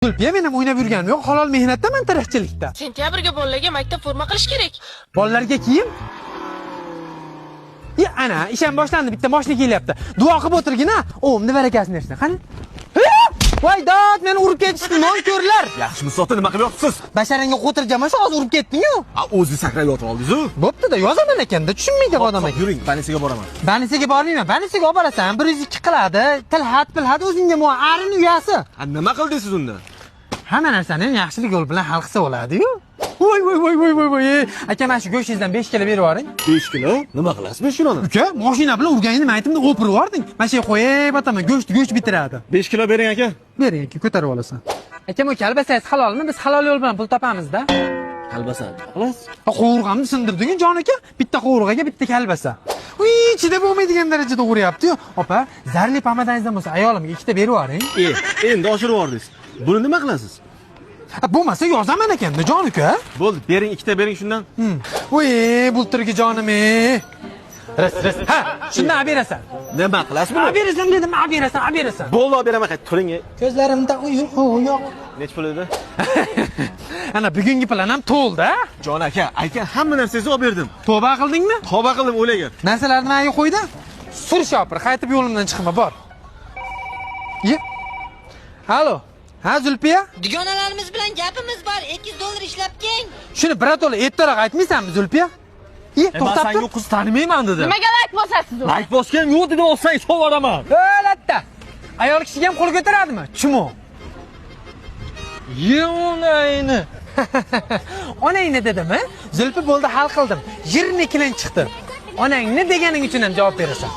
Zulfiya, men ham o'ynab yurganim yo'q, halol mehnatdaman, tirikchilikda. Sentyabrga bolalarga maktab forma qilish kerak. Bolalarga kiyim. Ya, ana, ish ham boshlandi, bitta moshina kelyapti. Duo qilib o'tirgin, a. O'mni barakasini bersin. Qani? Voy dod, meni urib ketishdi, nonko'rlar. Yaxshimi, sota, nima qilib yotibsiz? Basharangga qo'tirjama, shu hozir urib ketding-ku. A, o'zi sakrab yotib oldingiz-u. Bo'pti-da, yozaman ekanda, tushunmaydi bu odam ekan. Yuring, больница ga boraman. Больница ga bormayman, больница ga olib borasan, 102 qiladi, tilxat pilxat o'zingga arini uyasi. A, nima qildingiz siz unda? Hamma narsani ham yaxshilik yo'l bilan hal qilsa bo'ladi-yu. Voy voy voy voy voy voy. Aka, mana shu go'shtingizdan 5 kilo berib yuboring. 5 kilo? Nima qilasiz 5 kiloni? Uka, mashina bilan urganingni maytimni o'pirib yubording. Mana shu yerga qo'yib otaman, go'sht go'sht bitiradi. 5 kilo bering, aka. Bering aka, ko'tarib olasan. Aka, bu kalbasangiz halolmi? Biz halol yo'l bilan pul topamiz-da. Kalbasa nima qilasiz? Qovurg'amni sindirding, jon aka. Bitta qovurg'aga bitta kalbasa. Uy, ichida bo'lmaydigan darajada uryapti-yu. Opa, zarli pomadangizdan bo'lsa ayolimga ikkita berib yuboring. E, endi oshirib yubordingiz. Buni nima qilasiz? Bo'lmasa yozaman ekanda, jon uka. Bo'ldi, bering, ikkita bering shundan. Voy, bulturgi jonim ey. Ris, ris. Ha, shundan olib berasan. Nima qilasiz buni? Olib berasan dedim, olib berasan, olib berasan. Bo'ldi, olib beraman, turing. Ko'zlarimda uyqu yo'q. Necha pul edi? Ana bugungi plan ham to'ldi, a? Jon aka, aytgan hamma narsangizni olib berdim. Tavba qildingmi? Tavba qildim, o'lagan. Narsalarni menga qo'ydi. Sur shopir, qaytib yo'limdan chiqma, bor. Ye. Alo. Ha, Zulfiya? Dugonalarimiz bilan gapimiz bor. 200 dollar ishlab keng. Shuni birato'la ertaroq aytmaysanmi, Zulfiya? Ye, to'xtab tur. Qiz tanimayman dedi. Nimaga layk bosasiz u? Layk bosgan yo'q dedi, olsang sovaraman. Latta. Ayol kishiga ham qo'l ko'taradimi? Chumo. Ye'onayni. Onangni dedimi? Zulfi bo'ldi, hal qildim. Jirni kilin chiqdi. Onangni deganing uchun ham javob berasan.